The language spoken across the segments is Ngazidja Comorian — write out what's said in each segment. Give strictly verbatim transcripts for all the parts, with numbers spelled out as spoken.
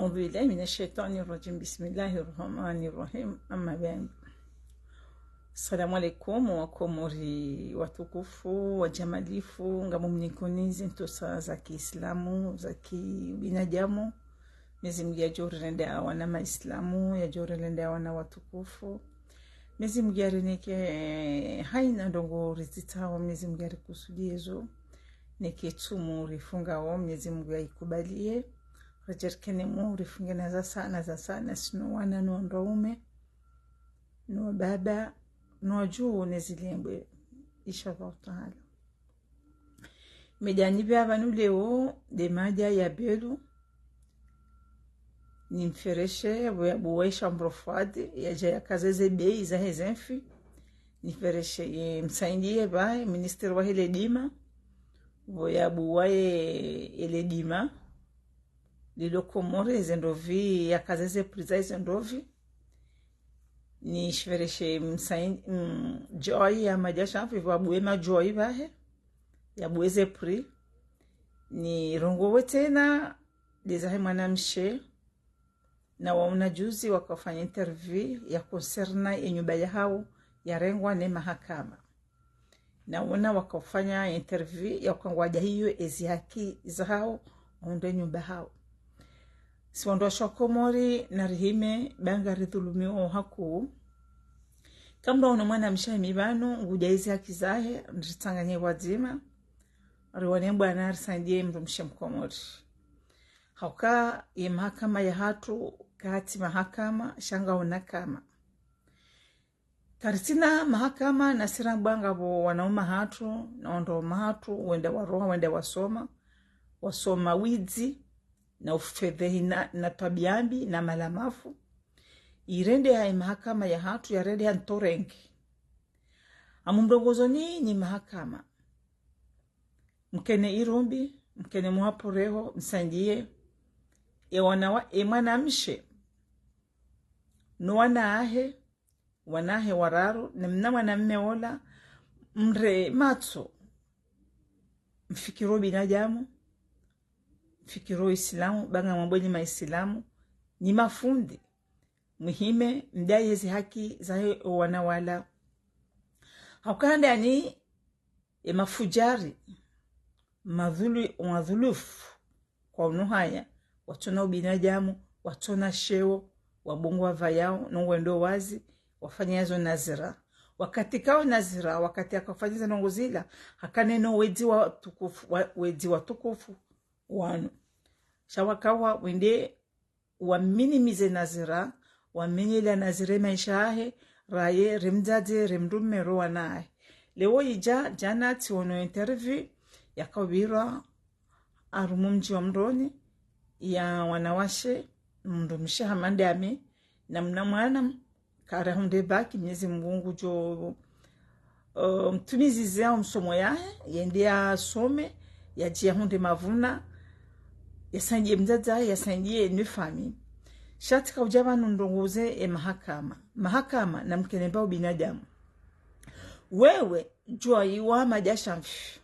أعوذ بالله من الشيطان الرجيم. بسم الله الرحمن الرحيم. أما بعد. Assalamu alaikum, Wakomori watukufu, wajamalifu, ngamumnikunizi ntsontsa za kiislamu, za kibinadamu. Mwenyezi Mungu yadjo rilenda wana maislamu, yadjo rilenda wana watukufu. Mwenyezi Mungu yarinike haina ndrongo rizitsaho, Mwenyezi Mungu yarikusudiye zo. Neke tsumu rifungao, Mwenyezi Mungu yaikubalie. Radjerikene mo rifunge na za sana, za sana, sinu wana no ndaume, no baba, no djuu ne zilembwe, inshallah taala. Medjani pvya pvanu leo, nde madja ya belu, nimfereshe, pvo yabuwa ye chambre froide, yadja yakazeze bei za heze mfi, nimfereshe, ye msaidiye pvahe, ministre wahe ledima, pvo yabuwa ye, ye ledima, lilo Komori, ze ndrovi, yakazeze prix za ze ndrovi, nimfereshe msaidiye, mm, Joy ya madjasha mfi, pvo yabuwe ma Joy pvahe, yabuwe ze prix, nirongowe tsena, nde zahe mwanamshe, na waona juzi wakafanya interview ya concernant ye nyumba yahao yarengwa ne mahakama. Na wona wakafanya interview ya ukangwadja hiyo ezi haki zahao, wahundre nyumba hao. Si wandru washe wa Komori narihime, ba ngaridhulumiwa hakuu. Kamdru waona mwanamshe himi pvanu, ngudja ezi haki zahe, niritsanganye pvwadzima, riwane bwana, risaidiye mdrumshe Mkomori. Hauka ye mahakama yahatru, katsi mahakama, sha ngayo nakama. Karitsina mahakama, nasi rambwa ngapvo wanaume hatru, na wandru waume hatru, wenda waroha, wenda wasoma, wasoma widzi, na ufedhehi na, na twabiya mbi, na malamafu. Irendeha ye mahakama yahatru, yarendeha ntsontsi. Ngamumrongozo nyinyi mahakama. Mkene irumbi, mkene muhapureho, msaidiye. E wana wa, e mwanamshe, no wana wahe, wana wahe wararu, ne mna mwanamme ola, mre matso, mfikiri o binadamu, mfikiri o Islamu, ba ngamwambo nyi maislamu, nyi mafundi, muhime, mdaye ezi haki zahe o wana wala. Hauka ndani, e mafujari, madhulu-, madhulufu, kwa unu haya, watsona ubinadamu, watsona sheo, wabungu wavayao, no ngwendo wazi, wafanya yazo nazira. Wakati kao nazira, wakati akafanya ze ndrongo zila, hakana no wedzi watukufu, wa-, wedzi watukufu, wanu. Sha wakawa wende waminimize nazira, wamenyele nazira e maesha yahe, raye, re mdzadze, re mdrume, ro wana wahe. Leo idja, djana, tsiono interview, yakawirwa, harumwa mdji wa Mroni, ya wanawashe, mdrumshe hama ndami, na mna mwana, kara hundre bac, Mwenyezi Mungu ngudjo, eh, mtumizize o msomo yahe, yende yasome, yadje yahundre mavuna, yasaidiye mdzadze, yasaidiye ne famille. Sha tsika udja pvanu ndrongoze e mahakama. Mahakama, namkene mba ubinadamu. Wewe, Joy wa madjasha mfi.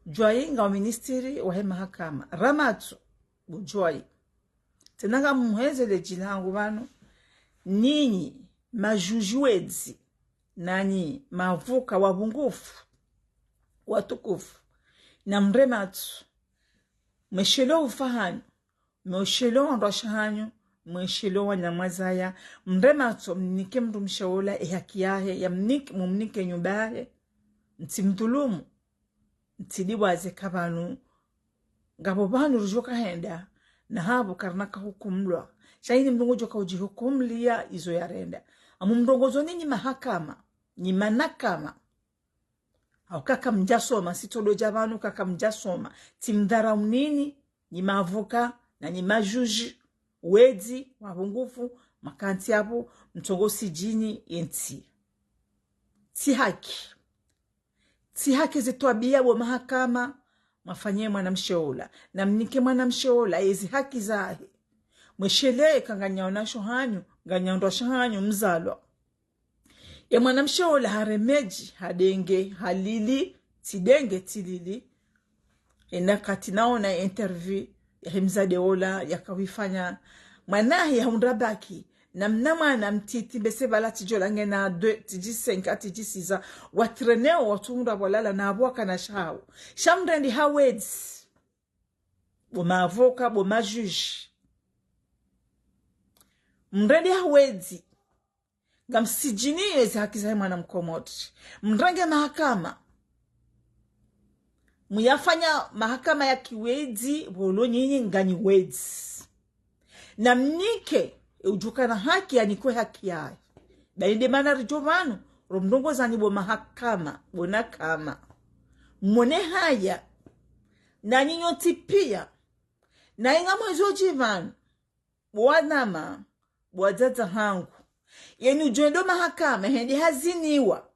Joy ngawe ministri wahe mahakama. Ramatso, bo Joy. Tsena ngamumheze le djina hangu pvanu, nyinyi, majuji wedzi, nanyi, mavuka wabungufu, watukufu, namre matso, mweshele ufa hanyu, mweshele wandrwasha hanyu, mweshele wanamwazaya, mre matso, mnike mdrumshe ola e haki yahe, ya mnike, mumnike nyumba yahe, mtsimdhulumu. Ntsidiwaze ka pvanu, ngapvo pvanu rudjo kahenda, na hapvo karina kahukumlwa. Sha ini mdru ngudjo kaudjihukumliya izo yarenda. Ngamumrongozo nyinyi mahakama, nyi manakama. Hauka kamdjasoma, sitsodo dja pvanu ka kamdjasoma. Tsimdharau nyinyi, nyi mavuka, na nyi majuji, wedzi, wabungufu, makantsi yapvo, mtsongo sidjini, yentsi. Tsi haki. Tsi haki zi twabiya bo mahakama, mwafanye mwanamshe ola. Namnike mwanamshe ola, ezi haki zahe. Mweshele ka nganyi wanasho hanyu, nganyi wandrwasha hanyu, mzalwa. Ye mwanamshe ola haremedji, hadenge, halili, tsidenge, tsilili. Ena kati naona interview, yahe mdzadze ola, yakawifanya, Mwana hahe hahundra bac. Na mna mwana mtiti mbese pvala tsidjo la ngena deux, tsidji cinq, tsidji six ans. Watreneo watsuhundra pvolala na apvo wakana shawo. Sha mrende hawedzi. Bo maavocat, bo majuge. Mrende hawedzi. Ngamsidjini yezi haki zahe mwana mkomori. Mrenge mahakama. Muyafanya mahakama ya kiwedzi, pvolo nyinyi nganyi wedzi. Na mnike, e udjukana haki yanikwe haki yahe. Bayi nde mana ridjo pvanu, ro mrongozi ni bo mahakama, bo nakama. Mone haya, na nyinyi wontsi piya. Na inga mwezo dji pvanu, bo wanama, bo wadzadze hangu. Yeni udjo endo mahakama, hende haziniwa.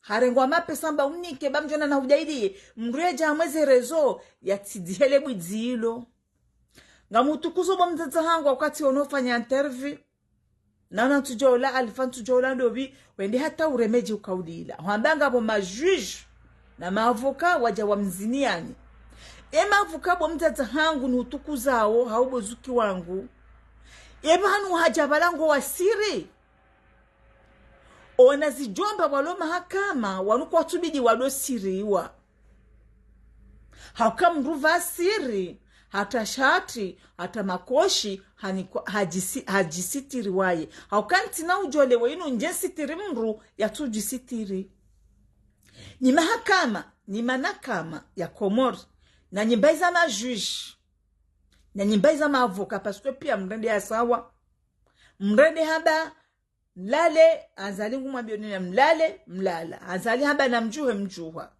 Harengwa mapesa mba unike, ba mdjona na udayiliye, mdru yedja mweze rezo, yatsidzihele bwidzilo. Ngamutukuzo bo mdzadze hangu wakati ono fanya interview. Na ona ntsudjo ola alifa ntsudjo ola ndopvi, wende hata uremedji ukaulila. Hwamba ngapvo majuge na maavocat wadja wamziniani. E maavocat bo mdzadze hangu ni utukuzao, hau bo zuki wangu. E pvanu hadja pvala ngo wasiri. Ona zidjomba walo mahakama, wanu kwatsubidi wado siriwa. Hauka mdru pvasiri, hata shati, hata makoshi, hanikwa-, hadjisi-, hadjisitiri waye. Hauka ntsina udjo lewo inu ndje sitiri mdru, yatsudjisitiri. Ni mahakama, ni manakama ya Komori, na nyimba iza majuge, na nyimba iza maavocat, parce que piya mrende ya sawa. Mrende hamba, mlale, Azali ngumwambiyo nina mlale, mlala. Azali hamba na mdjuhe, mdjuha.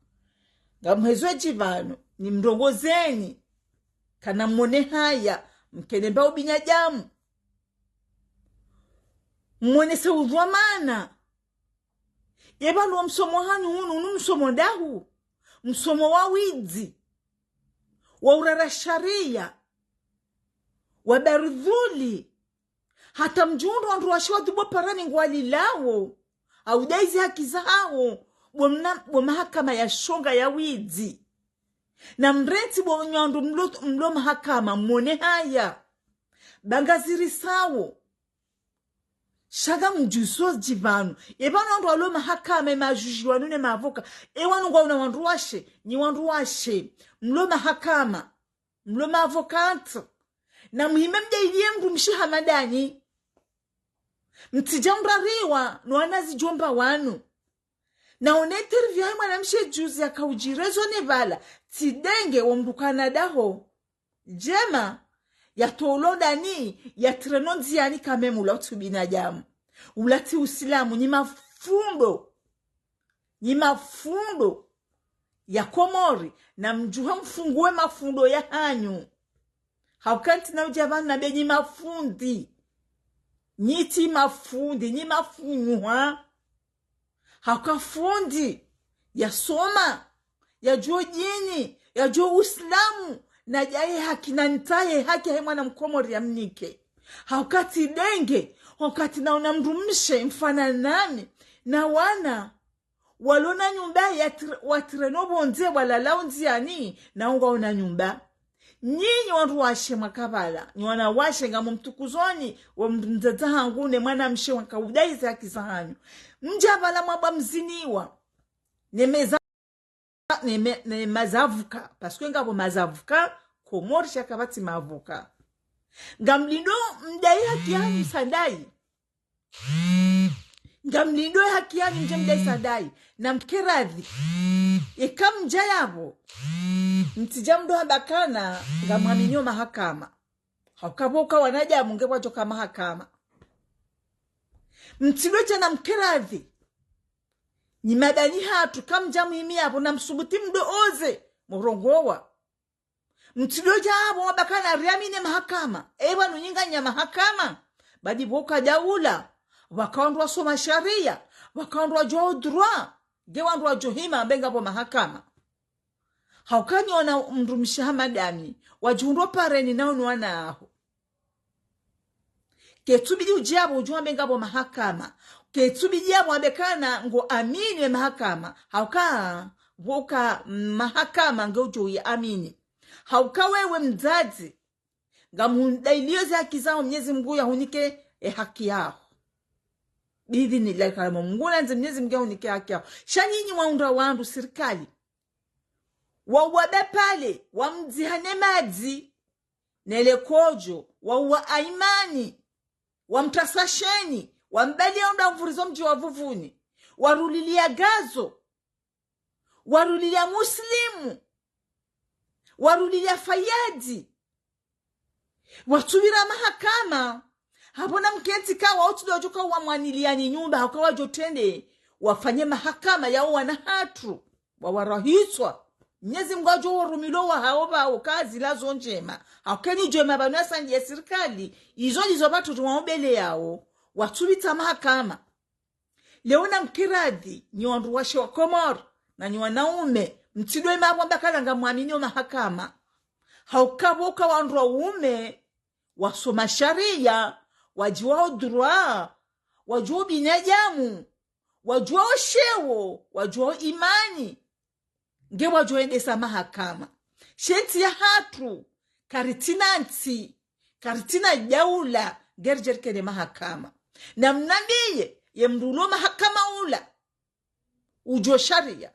Ngamhezo dji pvanu, ni mrongozeni. Kana mone haya, mkene mba ubinadamu. Mwonese udhwamana. Ye pvanu wo msomo hanyu unu, unu msomo dahu. Msomo wa widzi. Wa urara shariya. Wa baridhuli. Hata mdjundru wandru washe wadhibu parani ngwalilawo. Hau daizi haki zahawo. Bo mna-, bo mahakama ya shonga ya widzi. Na mrentsi bo nyandru mlo, mlo mahakama mone haya. Ba ngazirisawo. Sha ngamdjuso dji pvanu. E pvanu wandru walo mahakama, e majuge wanu ne maavocat. E wanu ngwaona wandru washe, nyi wandru washe. Mlo mahakama. Mlo maavocat. Na muhime mdayiliye mdrumshe hama ndanyi. Mtsidja mrariwa, no wana zidjomba wanu. Na one interview yahe mwanamshe juzi yakaudjirezo ne pvala. Tsidenge wo mdru kana daho. Djema, yatolo ndani, yatreno ndziani kamemu ula utsi ubinadamu. Ula tsi usilamu, nyi mafundo. Nyi mafundo ya Komori, na mdjuhe mfunguwe mafundo ya hanyu. Hauka ntsina udja pvanu na be nyi mafundi. Nyi tsi mafundi, nyi mafunyuha. Hauka fundi, yasoma, yadjuo dini, yadjuo usilamu, nadjaye haki na ntaye haki yahe mwana mkomori yamnike. Hauka tsidenge, wakati naona mdrumshe mfano nami, na wana, walo na nyumba ya tr-, watreno pvondze walalao ndziani, na ngwaona nyumba. Nyinyi wandru washe mwaka pvala, nyi wana washe ngamumtukuzoni, wo mdzadze hangu ne mwanamshe wakaudaizi haki zahanyu. Mdja pvala mwabwa mziniwa. Ne meza, ne me-, ne maavocat, parce que ngapvo maavocat, Komori sha kapvatsi maavocat. Ngamlindo mdai haki yahanyu sa ndayi. Ngamlindo ye haki yahanyu mdje mdai sa ndayi. Na mkeradhi. Eka mdja yapvo. Mtsidja mdo hamba kana ngamwaminio mahakama. Hauka pvo uka wanadamu nge pvwadjoka mahakama. Mtsidodja na mkeradhi. Nyi madani hatru kamdja muhimi yapvo na msubuti mdo oze. Murongowa. Mtsidodja apvo mwamba kana riamini mahakama. E pvanu nyi nganyi mahakama. Badi pvo uka daula. Pvwaka wandru wasoma shariya. Pvwaka wandru wadjuao droit. Nge wandru wadjo hima mbe ngapvo mahakama. Hauka nyi ona mdrumshe hama ndanyi. Wadjihundro pareni na unu wana aho. Ketsubidi udje apvo udjo wambe ngapvo mahakama. Ketsubidi apvo wambe kana ngo amini we mahakama. Hauka, pvo uka mahakama nge udjo uyi amini. Hauka wewe mdzadze. Ngamhundra iliyo ze haki zaho, Mnyezi Mngu yahunike e haki yaho. Biidhinillahi karim, Mngu nandzi Mnyezi Mngu yahunike haki yaho. Sha nyinyi mwaundra wandru sirikali. Wauwa Bapale, wamdziha ne madzi, ne le kojo, wauwa Aimani, wamtrasa Sheni, wambali yaundra mvurizo mdji wa Vuvuni, warulilia Gazo, warulilia Muslimu, warulilia Fayadi, watsuvira mahakama. Hapvo namkentsi ka wautsi ndo wadjoka wamwaniliani nyumba, hauka wadjotrende wafanye mahakama yao wana hatru, wawarahitswa. Mnyezi Mngu adjo warumilo wahao pvao kazi lazo ndjema. Haukeni djema pvanu ya sandi ya sirikali, izo ndizo pvatru tsi waombele yao, watsuvitsa mahakama. Leo namkiradhi, nyi wandru washe wa Komori, na nyi wanaume, mtsidwe mapvo amba kala ngamwamini o mahakama. Hauka pvoka wandru waume, wasoma sharia, wadjuwa o droit, wadjuwa o binadamu, wadjuwa o sheo, wadjuwa o imani. Nge wadjo endesa mahakama. She ntsi ya hatru, karitsina ntsi, karitsina daula, ngeri djerikene mahakama. Na mnambiye, ye mndru ulo mahakama ula, udjo sharia.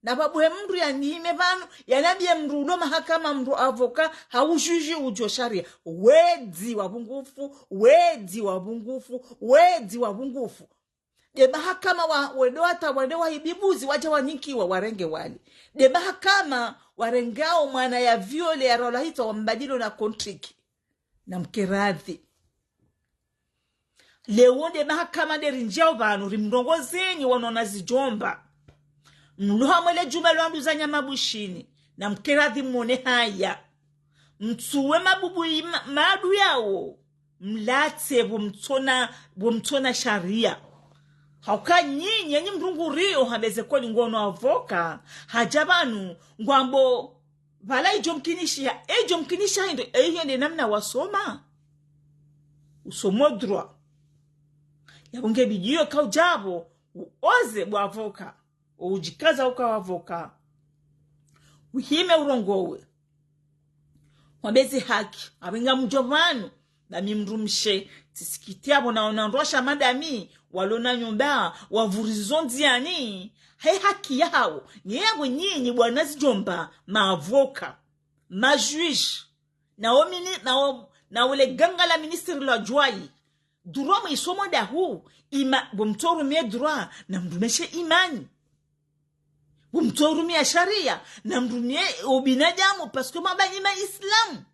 Na pvapvo he mndru yanime pvanu, yanambiye mndru ulo mahakama, mndru avocat, hau juge udjo sharia. Wedzi wa pvungufu, wedzi wa pvungufu, wedzi wa pvungufu. Nde mahakama wa, wende wata, wende wahibibuzi, wadja wanikiwa, warenge wali. Nde mahakama warengao mwana ya viole ya rola hita wambadilo na kontriki. Namkiradhi. Leo nde mahakama nde rindjiao pvanu, rimrongozeni wanu wana zidjomba. Mlo hamwe le djumba lwa nduza nyama bushini, namkiradhi mone haya. Mtsuwe mabubu ima, madu yao, mlatse pvo mtsona, pvo mtsona sharia. Hauka nyinyi, enyi mndru ngurio hambeze kweli ngono avocat, hadja pvanu, ngwambo, pvala idjo mkinishiha, idjo mkinishiha hindri, eyi nde namna wasoma. Usomo droit. Yapvo nge bidiyo kaudjapvo, uoze bo avocat, udjikaza uka avocat. Uhime urongowe. Wambeze haki, apvo ngamdjo pvanu, nami mndru mshe, tsisikiti apvo naona ndrwasha madami, walona nyumba, wavurizo ndziani, he haki yahawo, nge yapvo nyinyi bo wana zidjomba, ma avocat, ma juge, na o mini, na o, na ule ganga la ministre lwa djwayi. Droit mwisomo dahu, ima, bo mtsorumiye droit, na mrumeshe imani. Bo mtsorumiya sharia, na mrumiye o binadamu, parce que mwamba nyi ma Islam.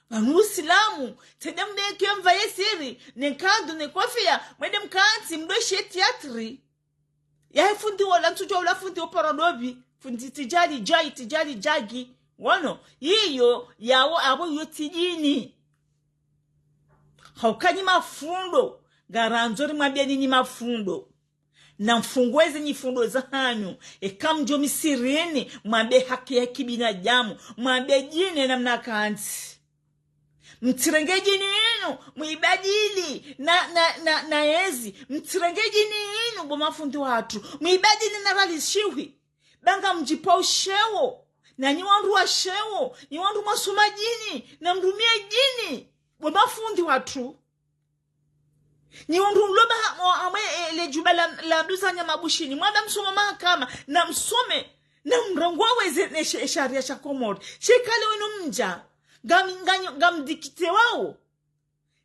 Pvanu Usilamu, tsende mbeke mvaye siri, ne nkado, ne kofiya, mwende mkantsi, mdoshe théâtre. Yahe fundi wola ntsudjuwa ula fundi upara dobi, fundi tijali djayi, tijali djagi. Wono, iyo, yawo apvo iyo tsi dini. Hauka nyi mafundo, ngarandzo rimwambiyeni nyi mafundo. Na mfunguwe ze nyifundo zahanyu, eka mdjo misirini, mwambe haki ya kibinadamu, mwambe dini namna kantsi. Mtsirenge dini yinu, mwibadili na, na, na, na ezi. Mtsirenge dini yinu, bo mafundi watru, mwibadili na ralishiwi. Ba ngamdjipvao sheo, na nyi wandru wa sheo, nyi wandru mwasoma dini, na mrumiye dini, bo mafundi watru. Nyi wandru mlo ba ha-, wa-, amwe, eh, le djumba la, la nduza nyama bushini, mwamba msome mahakama, na msome, na mrongowe ze, ne she-, sharia sha Komori. Shikale wenu mdja, ngam-, nganyo-, ngamdikite wao.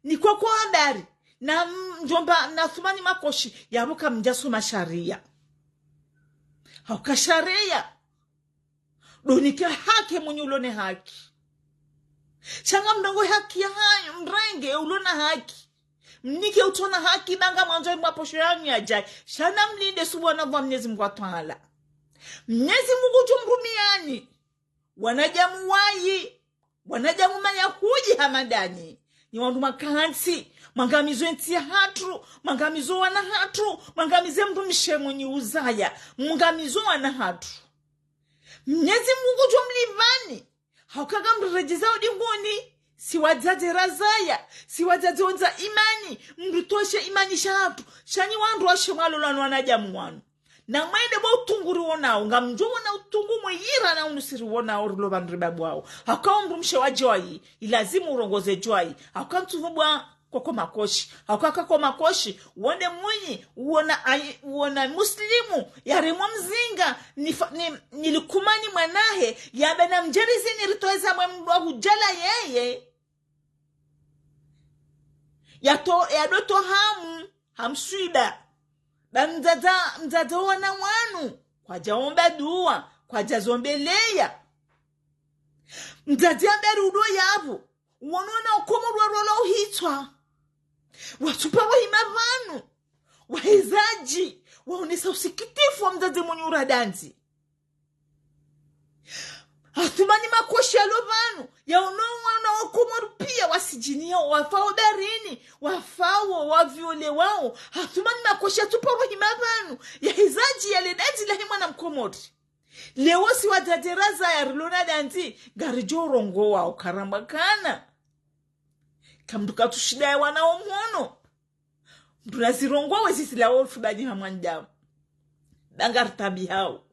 Ni kwakwa habari, na m-, mdjomba, na Thumani Makoshi, yapvo kamdjasoma sharia. Hauka sharia, ndo nike haki mwenye ulona haki. Sha ngamdrongo haki yahanyu, mrenge ulona haki. Mnike utsona haki, ba ngamwandzo mwaposho yanyu yadjayi. Sha namlinde subhanahu wa Mnyezi Mngu wa Taala. Mnyezi Mngu udjo mrumiyani. Wanadamu wayi, wanadamu mayahudi hamadani. Nyi wandru mwakantsi, mwangamizo entsi yahatru, mwangamizo wana hatru, mwangamize mndru mshe mwenyi uzaya, mwangamizo wana hatru. Mnyezi Mngu udjo mlipvani, hauka ngamriredjeza udingoni, si wadzadze razaya, si wadzadze wandza imani, mritoshe imani shahatru, sha nyi wandru washe mwalolwa no wanadamu wanu. Na mwende bo utungu riwonao, ngamdjo wona utungu mweyira na unu si riwonao rilo pvanu ribabwao. Hauka mdrumshe wa djwayi, ilazimu urongoze djwayi. Hauka ntsuvu bwa koko makoshi. Hauka koko makoshi, wonde mwinyi, wona ayi, wona muslimu, yaremwa mzinga, nifa-, ni, nilikumani mwanahe, yambe na mdjerizini ritoeza mwe mdru wa hudjala yeye. Yato, yadoto hamu, hamswiba. Ba mdzadze, mdzadze wana wanu, kwadja omba dua, kwadja zombeleya. Mdzadze amberi udo yapvo, wonona ukomo rwa rola uhitswa. Watsupa wahima pvanu, wahezadji, waonesa usikitifu wa mdzadze mwenye uradandzi. Hathumani makoshi yalo pvanu, yaono wana wa Komori piya wasidjiniya, wafao barini, wafao, waviolewao. Hathumani makoshi yatsupa wahima pvanu, yahezadji yale dandzi lahe mwana Mkomori. Leo si wadzadze razaya rilo na dandzi, ngaridjo urongowa ukaramba kana. Kamdru katsushinda wana omhono. Mdru nazirongowe zisilawo ulfubani ha mwanadamu. Ba ngaritabihao.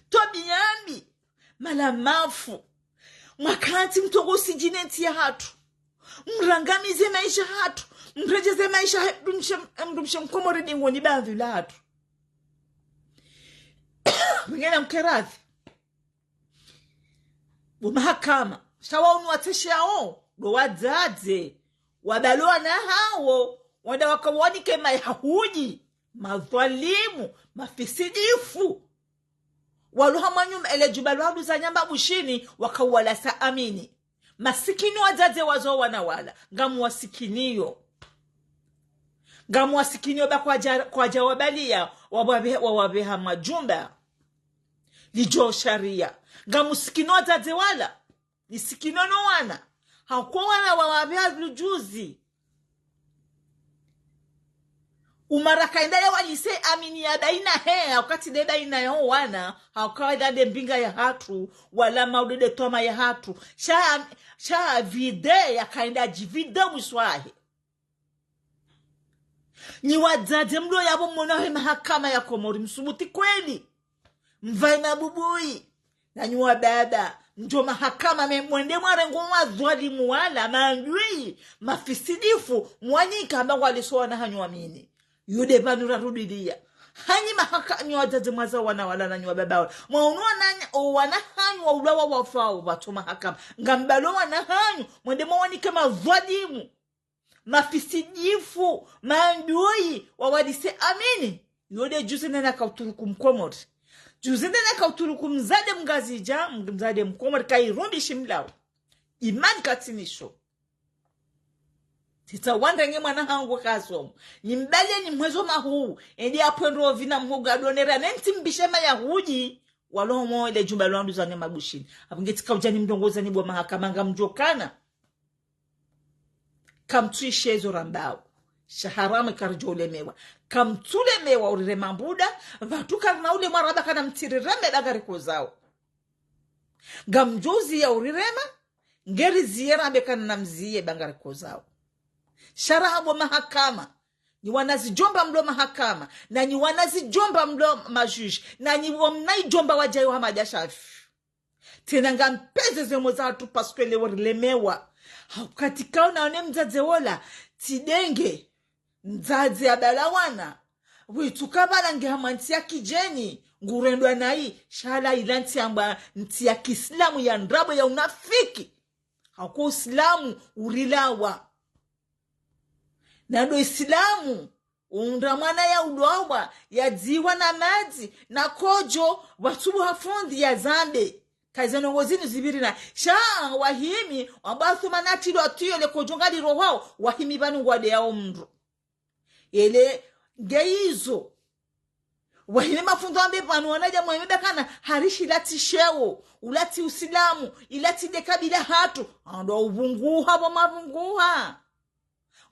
Tobiya mbi. Mala mafu. Mwakantsi mtrongo usidjine ntsi yahatru. Mrangamize maesha yahatru. Mredjeze maesha yahe-, mdrumshe, mdrumshe Mkomori dingoni bandhu lahatru. Mngena mkeradhi. Bo mahakama, sha wa unu watseshao, ndo wadzadze, wabalo wana hawo, wanda wakawanike mayahudi, madhwalimu, mafisidifu. Walo hamwa nyumba, ele djumba lwanduzanya Mabushini, wakawalasa amini. Masikini wadzadze wazo wana wala, ngamuwasikiniyo. Ngamuwasikiniyo ba kwadja, kwadja wabaliya, wawabe-, wawabeha mwa djumba lidjo shariya. Ngamusikino wadzadze wala, nisikino no wana. Hauka wana wawabeha lujuzi. Umara kaenda yawalise amini ya baina he, hauka tsi nde baina yaho wana, hauka ila nde mbinga yahatru, wala maudu nde twama yahatru. Sha, sha vide yakaenda djivide mwiso wahe. Nyi wadzadze mlo yapvo mwono he mahakama ya Komori, msubuti kweli. Mvae mabubuyi. Na nyi wababa, ndjo mahakama me-, mwende mwarenge owadhwalimu wala, mandui, mafisidifu, mwanika amba ngwaliso wana hanyu amini. Yo nde pvanu raruduliya. Hanyi mahaka-, nyi wadzadze mwaza wana wala na nyi wababa wala. Mwaono wana, o wana hanyu waulawa wafao, pvatso mahakama. Ngambalo wana hanyu, mwende mwawanike madhwalimu. Mafisidifu, mandui, wawalise amini. Yo nde juzi nena kauturuku Mkomori. Juzi nena kauturuku mdzadze Mngazidja, mdzadze Mkomori, kairumbi shimlawo. Imani katsinisho. Tsitsa wandenge mwana hangu kasomo. Nimbale nimwezo mahuu. Endi apwendo vina mhoga donera. Nentsi mbishe mayahudi. Walo mo ele djumba lwanduzanya Mabushini. Apvo ngetsi kaudja nimdrongoza ni bo mahakama ngamdjokana. Kamtsuishe zo rambao. Sha haramu karidjo ulemewa. Kamtsulemewa urirema mbuda, pvatsu karina ulemwa ramba kana mtsirireme ba ngarikozao. Ngamdjo uziya urirema, ngeriziye rambe kana namziye ba ngarikozao. Sha raha bo mahakama, nyi wana zidjomba mlo mahakama, na nyi wana zidjomba mlo majuge, na nyi wo mna idjomba wadjayo Hamada Shafi. Tsena ngampveze ze mo zahatru parce que leo rilemewa. Hauka tsi kaona one mdzadze wola, tsi denge. Mdzadze abala wana. Wetsu kabala nge hamwa ntsi ya kidjeni, ngurendwa nayi, sha la ila ntsi yambwa ntsi ya kiislamu ya ndrabo ya unafiki. Hauka uislamu urilawa. Na ndo isilamu, undra mwana ya ulwawa, ya dziwa na madzi, na kodjo, watsubu hafundi ya zambe. Kaize ndrongo zinu zipviri na, sha, wahimi, wamba Athumani atrilwa tiyo le kodjo ngali rohwao, wahimi pvanu ngwade yao mndru. Ele, nge izo. Wahime mafundi wambe pvanu wanadamu wahime ba kana, harishi latsi sheo, ulatsi usilamu, ilatsi nde kabila hatru, ando uvunguha bo mavunguha.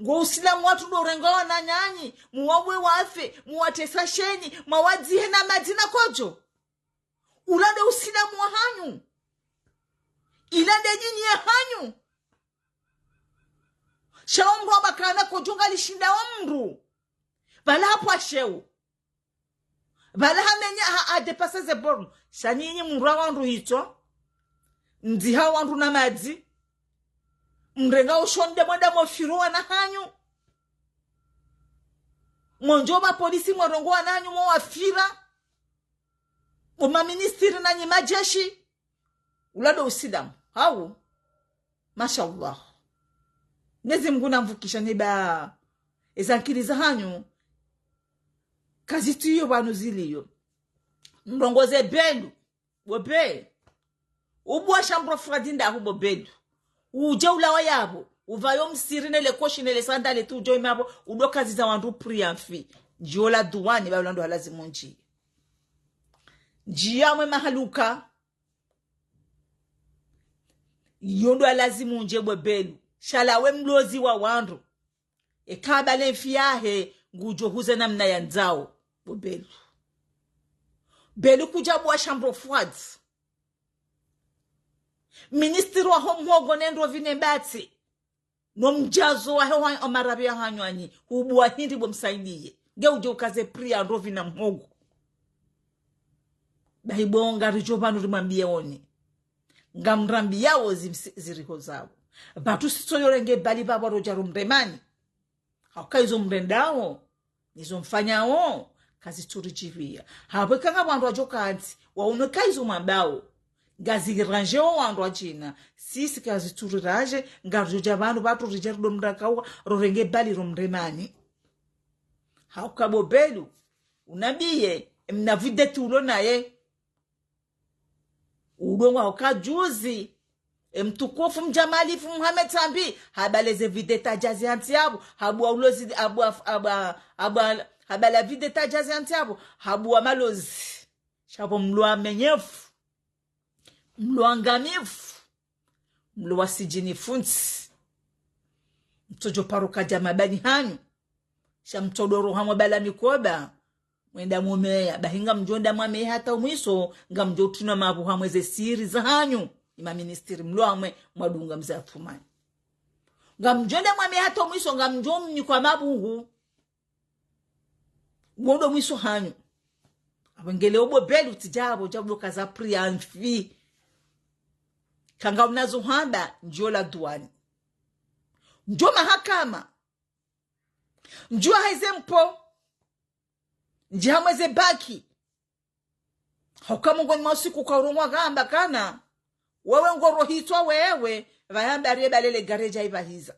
Ngo usilamu watru ndo urenga wananyanyu, muwawe wafe, muwatesa sheni, mwawadzihe na madzi na kodjo. Ula nde usilamu wahanyu. Ila nde dini yahanyu. Sha omndru wamba kana kodjo ngalishindao mndru. Pvala hapvo sheo. Pvala hamenya ha, ha dépasser ze bornes. Sha nyinyi mrwa wandru hitswa. Mdziha wandru na madzi. Mrenga ushonde mwenda mofiro wana hanyu. Mwondjo mapolisi mwarongoa wana hanyu mwawafira. Bo maministri na nyi majeshi. Ula ndo usilamu. Hau. Mashallah. Mnyezi Mngu namvukisha ni ba. Eza nkili za hanyu. Kazitsu iyo pvanu ziliyo. Mrongoze Belu. Bo Be. Ubua chambre froide ndahu bo Belu. Udje ulawa yapvo. Upvayo msiri nele koshi nele sandale tu udjo imapvo. Udo kaziza wandru prix ya mfi. Ndjio la duwani ba ula ndo halazimu ndji. Ndjia mwe mahaluka. Iyo ndo halazimu ndje bo Belu. Sha lawe mlozi wa wandru. Eka bale mfi yahe ngudjo huze namna yandzao. Bo Belu. Belu kudja bua chambre froide. Ministri waho mhogo ne ndrovi ne batsi. No mdjazo wahe wa, wa marabi ya hanyu anyi. Hubua hindri bo msaidiye. Nge udje ukaze prix ya ndrovi na mhogo. Bahi bo ngaridjo pvanu rimwambiye oni. Ngamrambiyawo zimsi-, ziriho zawo. Pvatsu sitso yorenge bali pvapvo rodja romremani. Hauka izo mrendao, nizo mfanyao, kazitsu ridjipviya. Hapvo eka nga wandru wadjo kantsi, waone ka izo mwambao. Ngazi rangewo wandru wadjina, sisi kazitsu rirange, ngaridjo dja pvanu pvatsu ridje rido mrakawa, rorenge bali romremani. Hauka bo Belu, unambiye, mna vedette ulo naye. Udongwa hauka juzi. E mtukufu mdjamalifu Mohamed Sambi, habale ze vedette adjazi hantsi yapvo, habua ulozi, habua, habua, habua, habala vedette adjazi hantsi yapvo, habua malozi. Sha pvo mlo wamenyefu, mlo wangamifu, mlo wa sidjini funtsi. Mtsodjo paro kadja mabani hanyu. Sha mtsodo roha mwabala mikoba. Mwenda mwomeya. Bahi ngamdjo nda mwameya hata umwiso, ngamdjo tuna mapvu hamwe ze siri za hanyu. Ima ministri mlo hamwe, mwadunga mze Athumani. Ngamdjo nda mwameya hata umwiso, ngamdjo mnikwa mapvuhu. Wondo mwiso hanyu. Apvo ngele obo Belu tsidja apvo, dja udo kaza prix ya mfi. Kanga unazo hamba, ndjio la duwani. Ndjio mahakama. Ndjio haize mpo. Ndjio hamwe ze baki. Hauka mongoni mwa usiku ka urongwa hamba kana. Wewe ngorohitswa wewe, pvaya mbari ebalele gareji ipvahiza.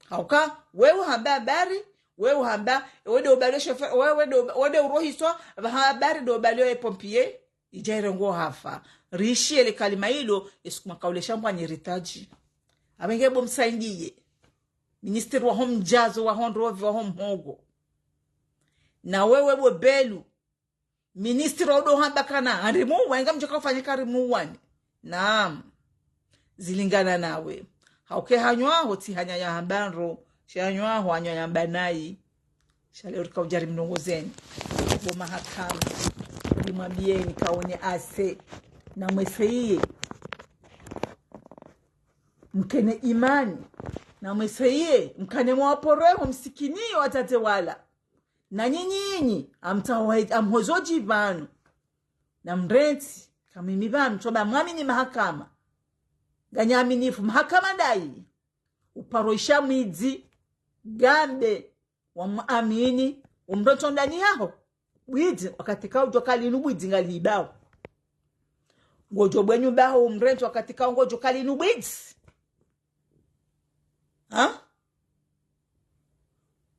Hauka, wewe hamba mbari, wewe hamba, wende ubale chauffeur, wewe wende, wende urohitswa, pvaha mbari ndo ubale ye pompier, idja irengo hafa. Rishiye le kalima ilo, esuku makaule shambwa nyi ritaji. Apvo nge bo msaidiye. Ministri waho mdjazo, waho ndrovi, waho mhogo. Na wewe bo Belu. Ministri wa udo hamba kana, harimu, wainga mdjoka ufanyika harimu wani. Naam. Zilingana nawe. Hauke hanywa ho tsi hanya ya hamba ndro. Sha hanywa ho hanywa ya hamba nayi. Sha leo rika udjari mlongozeni. Bo mahakama. Rimwambiyeni kaone ase. Na mweseye. Mkene imani. Na mweseye. Mkane mwapvo roho msikiniyo watate wala. Na nyinyi, amtawa-, amhozo dji pvanu. Na mrentsi, kamimi pvanu, tsoba mwamini mahakama. Nganyaminifu, mahakama ndayi. Uparo isha mwidzi, gambe, wamwamini, umrentsi ndani yaho. Bwidzi, wakati ka udjo kalinu bwidzi ngalibao. Ngodjo bwenyu baho, umrentsi wakati ka ngodjo kalinu bwidzi. Ha?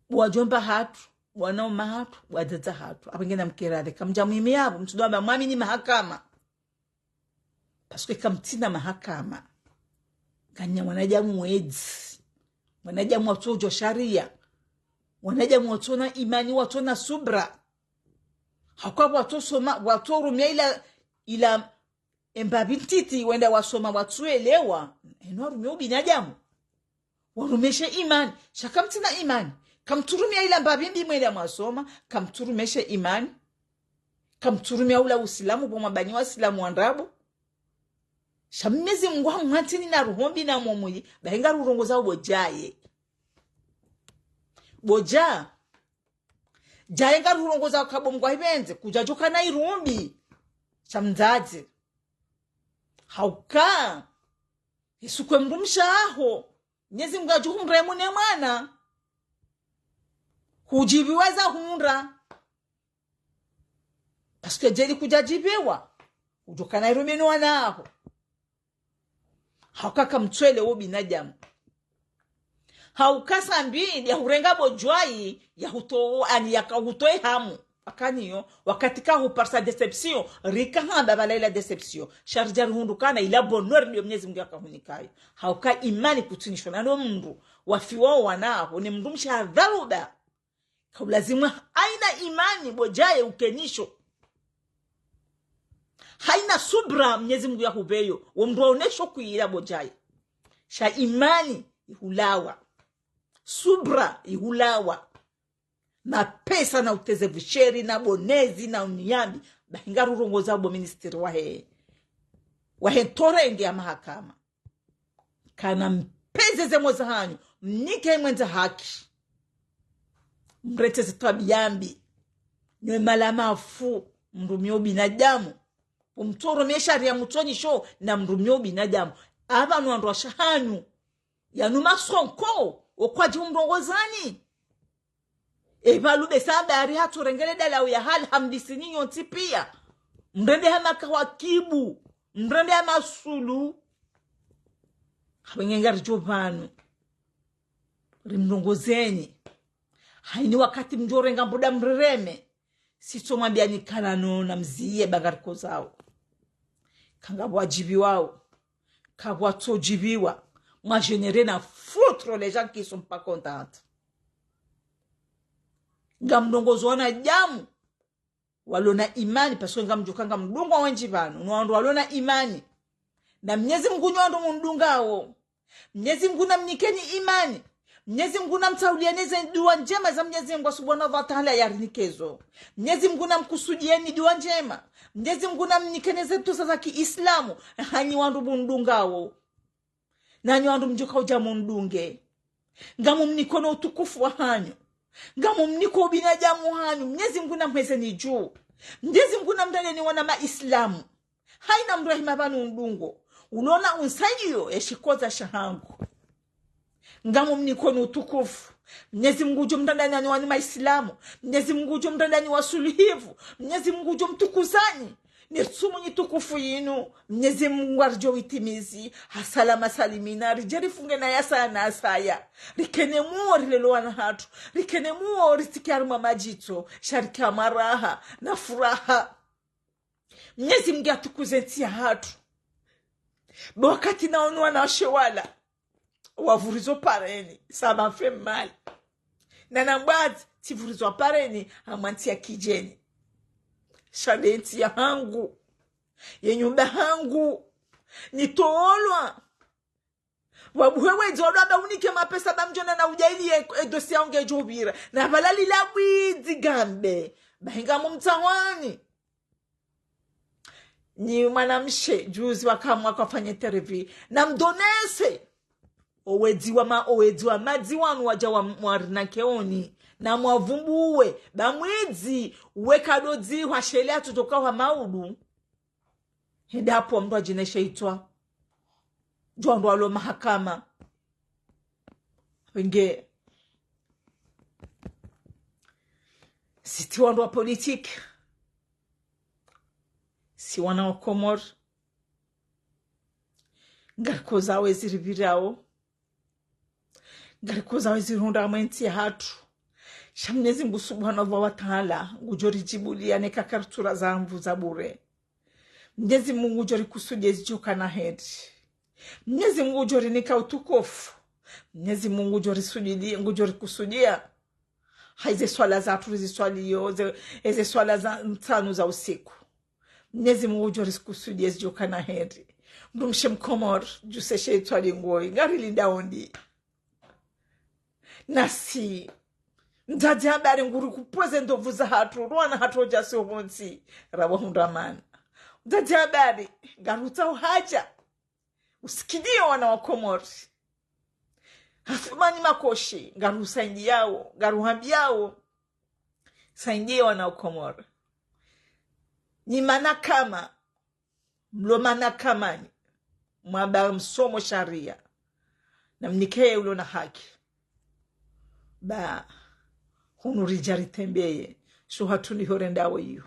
Bo wadjomba hatru, bo wananya hatru, bo wadzadze hatru. Apvo ngena mkerare, kamdja mwimi apvo, mtsudo amba mwamini mahakama. Parce que kamtsina mahakama. Kanya wanadamu wedzi. Wanadamu watsodjua sharia. Wanadamu watsona imani, watsona subra. Hauka watsosoma, watsorumia ila, ila embapvi ntiti wenda wasoma watsuelewa, eno warumia ubinadamu. Warumia she imani, sha kamtsina imani. Kamtsurumia ila mbapvi mbi mwenda mwasoma, kamtsurumia she imani. Kamtsurumia ula usilamu, bo mwabani wasilamu wa ndrabo. Sha Mnyezi Mngu hamwantini na roho mbi na momuyi, bahi ngarurongoza bo djaye. Bo dja, Djaye ngarurongoza kabo Mngu ahipvendze, kudjadjoka na irumbi sha mdzadze. Hauka, isuku ye mdrumshe waho, Mnyezi Mngu yadjo humrehemu ne mwana. Hudjipviwa za hundra. Parce que djeli kudjadjipviwa, udjoka na irumbi no wana waho. Hauka kamtswele wo binadamu. Hauka sambi, ya hurenga bo Djwayi, ya huto, ani yaka hutowe hamu. Akaniyo, wakati kahuparisa déception, rika hamba pvala ila déception. Sha ridja rihundru kana ila bonheur ndiyo Mnyezi Mngu yaka hunikayo. Hauka imani kutsunisho na no mndru, wafiwa wo wana waho, ne mdrumshe hadharuba. Kaulazimu haina imani bo Djwayi ukenisho. Haina subra Mnyezi Mngu yahupveyo, wo mndru waonesho kwila bo Djwayi. Sha imani ihulawa. Subra ihulawa. Mapesa na uteze vusheri na bonezi na uniyambi. Bahi ngarurongoza bo ministre wahe, wahe ntorenge ya mahakama. Kana mpveze ze moyo zahanyu, mnike mwendza haki. Mretse ze twabiya mbi. Nyo malamafu, mrumio binadamu. Umtoro mie sharia mutsonisho na mrumio binadamu. Apvanu wandru washe hanyu. Yanu masonko, okwadji umrongozani. Epvalu be samba ari hatsorengele dalawu ya hali hamlisini nyontsi piya. Mrende hama kawakibu. Mrende hama sulu. Hapvenge ngaridjo pvanu. Rimrongozeni. Haini wakati mdjorenga mbuda mrereme. Sitso mwambiyani kana no na mziye ba ngarikozao. Kangapvo wadjipviwao. Kapvwatso djipviwa. Mwa générer na foutre les gens qui sont pas contents. Ngamrongozo wanadamu walo na imani, parce que ngamdjoka ngamdungwa wendji pvanu, no wandru walo na imani. Na Mnyezi Mngu nyo wandru mundungao. Mnyezi Mngu namnikeni imani. Mnyezi Mngu namtsaulieni ze dua ndjema za Mnyezi Mngu Subhanahu wa Ta'ala yarinikezo. Mnyezi Mngu namkusudieni dua ndjema. Mnyezi Mngu namnikeni ze tusa za kiislamu. Hanyi wandru mundungao. Nanyi wandru mdjoka udja mundunge. Ngamumniko no utukufu wahanyu. Ngamumniko ubinadamu hanyu. Mnyezi Mngu namhezeni dju. Mnyezi Mngu namdaleni wana maislamu. Haina mndru yahima pvanu undungo. Ulona unsaidiyo ye shikoza shahangu. Ngamumniko no utukufu. Mnyezi Mngu udjo mdalani wanyu maislamu. Mnyezi Mngu udjo mdalani wasuluhivu. Mnyezi Mngu udjo mtukuzani. Ne tsumu nyitukufu yinu, Mnyezi Mngu ngaridjo witimizi, ha salama salimina, ridje rifunge na yasaya na yasaya. Rikene muo rilele wana hatru, rikene muo ritsike harimwa madjitso, sha rike ha maraha, na furaha. Mnyezi Mngu yatukuze ntsi yahatru. Be wakati naono wanawashe wala wavurizo pareni, ça m'a fait mal. Na nambwazi, tsivurizwa pareni, hamwa ntsi ya kidjeni. Sha nde ntsi yahangu. Ye nyumba hangu. Nitolwa. Wabuhe wedzi walo amba unike mapesa ba mdjona na udja ili ye, e dossier yangu ngedjo pvira. Na pvala lila bwidzi gambe. Bahi ngamumtsahwani. Ni mwanamshe, juzi waka mwaka wafanya interview. Namdonese. Owedzi wa ma, owedzi wa madzi wanu wadja wa mwarina keoni. Namwavumbuwe, ba mwidzi, weka dodzi, hwa shele atsotoka hwa maudu. Hende hapvo mndru adjineshe itswa. Djo wandru walo mahakama. Wenge. Sitsi wandru wa politique. Si wana wa Komori. Ngarikozao ezi ripvirao. Ngarikozao ezi rihundra mwe ntsi yahatru. Sha Mnyezi Mngu Subhanahu wa Ta'ala, ngudjo ridjibuliya neka karitsura za mvu za bure. Mnyezi Mngu ngudjo rikusudiya ezi djoka na heri. Mnyezi Mngu ngudjo rinika utukufu. Mnyezi Mngu ngudjo risujidi, ngudjo rikusudiya. Hayize swala zatru riziswaliyo, ze, eze swala za ntsanu za usiku. Mnyezi Mngu ngudjo rikusudiya ezi djoka na heri. Mdrumshe Mkomori, djuse she itswali ngoyi, ngarilinda ondi. Nasi, mdzadze habari nguri kupvweze ndopvu zahatru, rwana hatru odja si opvontsi, rawahundra mana. Mdzadze habari, ngarutsaho hadja. Usikidiyo wana wa Komori. Athumani Makoshi, ngarusaidiyao, ngaruhambiao. Saidie wana Komori. Nyi mana kama, mlo mana kama nyi, mwamba msomo sharia, na mnikeye ulo na haki. Ba, hunu ridja ritembeye, sho hatru ni horenda wo iyo.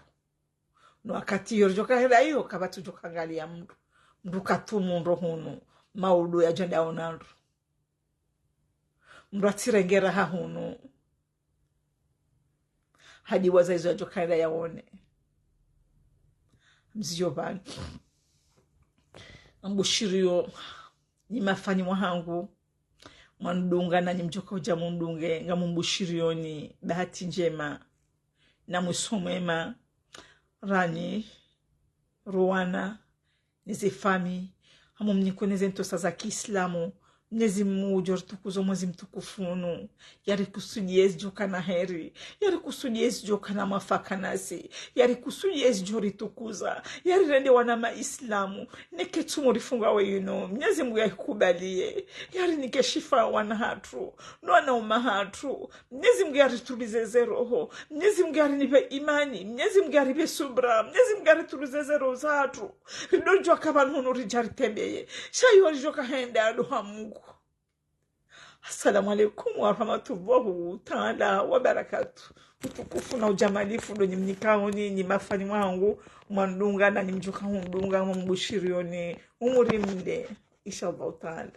No wakati iyo ridjoka hera iyo, kapvatsu djoka angalia mndru. Mndru katsu mndru hunu, maudu ya djanda ona mndru. Mndru atsirenge raha hunu. Hadi waza izo yadjoka hera yaone. Mziyo pvanu. Mbushiriyo, nyi mafani mwahangu. Mwanidunga na nyi mdjoka udja mundunge, ngamumbushiriyoni bahati ndjema na mwiso mwema, ranyi, ruwana, neze fami, hamu mniko neze ntrosa za kiislamu. Mnyezi Mungu udjo ritukuza mwezi mtukufu unu. Yarikusudiye zidjoka na heri. Yarikusudiye zidjoka na mafaka nasi. Yarikusudiye zidjo ritukuza. Yarirende wana maislamu. Neke tsumu rifunga weyinu. Mnyezi Mungu yarikubaliye. Yarinike shifa wana hatru. No wana uma hatru. Mnyezi Mungu yaritulize ze roho. Mnyezi Mungu yarinipe imani. Mnyezi Mungu yaripve subra. Mnyezi Mungu yaritulize ze roho zahatru. Ridodjuwa ka pvanu hunu ridja ritembeye. Sha iyo ridjoka henda aduha Mungu. Assalamu alaikum warahmatullahi taala wabarakatuh. Utukufu na ujamalifu ndo nyi mnikaoni, nyi mafani mwahangu, mwanidunga na nyi mdjoka hundunga, mumbushiriyoni, umuri mle, inshallah taala.